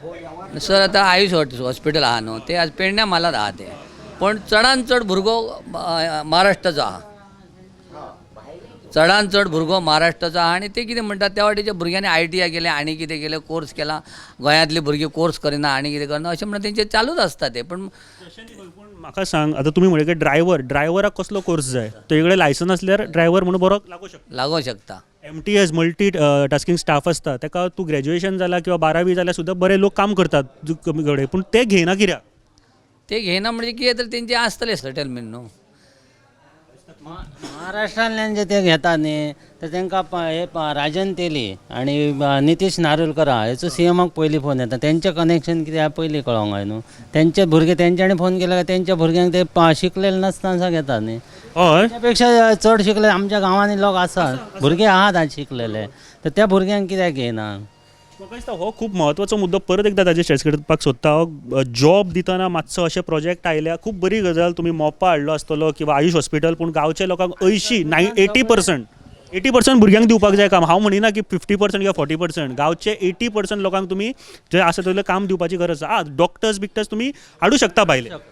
Sir, आतां Ayush hospital आहा न्हू, ते आज पेडण्या म्हालांत आहा ते, पण चडान चड भुरगो महाराष्ट्राचो आहा. चडान चड भुरगो महाराष्ट्राचो आहा आनी ते कितें म्हणटात, त्या वाटेच्या भुरग्यांनी आयटीआय केलें आनी कितें केलें, कोर्स केला. गोंयांतली भुरगीं कोर्स करिना आनी कितें करना अशें म्हणून तेंचें चालूच आसता तें, पूण पूण म्हाका सांग, आतां तुमी म्हणले की ड्रायव्हर, ड्रायव्हराक कसलो कोर्स जाय? तेजे कडेन लायसन आसल्यार ड्रायव्हर म्हणून बरो लागूं शकता. लागों शकता. MTS, multi tasking staff आसता, ताका तूं ग्रॅज्युएशन जाला किंवा 12वी जाल्यार सुद्दां बरे लोक काम करतात कमी कडेन, पूण ते घेयना कित्याक? ते घेयना म्हणजे कितें तर तेंचें आसतलें सेटलमेंट न्हू. महाराष्ट्रांतल्यान जे ते घेतात न्ही, तर तांकां हे राजन तेली आनी नितीश नारुलकर आहा, हेचो सीएमाक पयलीं फोन येता. तेंचें कनेक्शन कितें आहा पयलीं कळोंक जाय न्हू. तेंचे भुरगे तेंच्यांनी फोन केले काय तेंच्या भुरग्यांक ते शिकलेले नासतना घेतात न्ही. त्या पेक्षा चड शिकले आमच्या गांवांनी लोक आसात, भुरगे आहात आज शिकलेले, तर त्या भुरग्यांक कित्याक घेयना? म्हाका दिसता हो खूब म्हत्वाचो मुद्दो. परत एकदां ताजेर स्ट्रेस करपाक सोदता हांव. जॉब दितना मातसो अशे प्रोजेक्ट आयल्या, खूब बरी गजाल. तुमी मोपा हाडलो आसतलो किंवा आयुश हॉस्पिटल, पूण गांवच्या लोकांक अंयशीं नाय 80%, 80% भुरग्यांक दिवपाक जाय काम. हांव म्हणिना की 50% किंवा 40%. गांवचे 80% लोकांक तुमी जे आसा तितलें काम दिवपाची गरज आसा. आं, डॉक्टर्स बिक्टर्स तुमी हाडूं शकता भायले.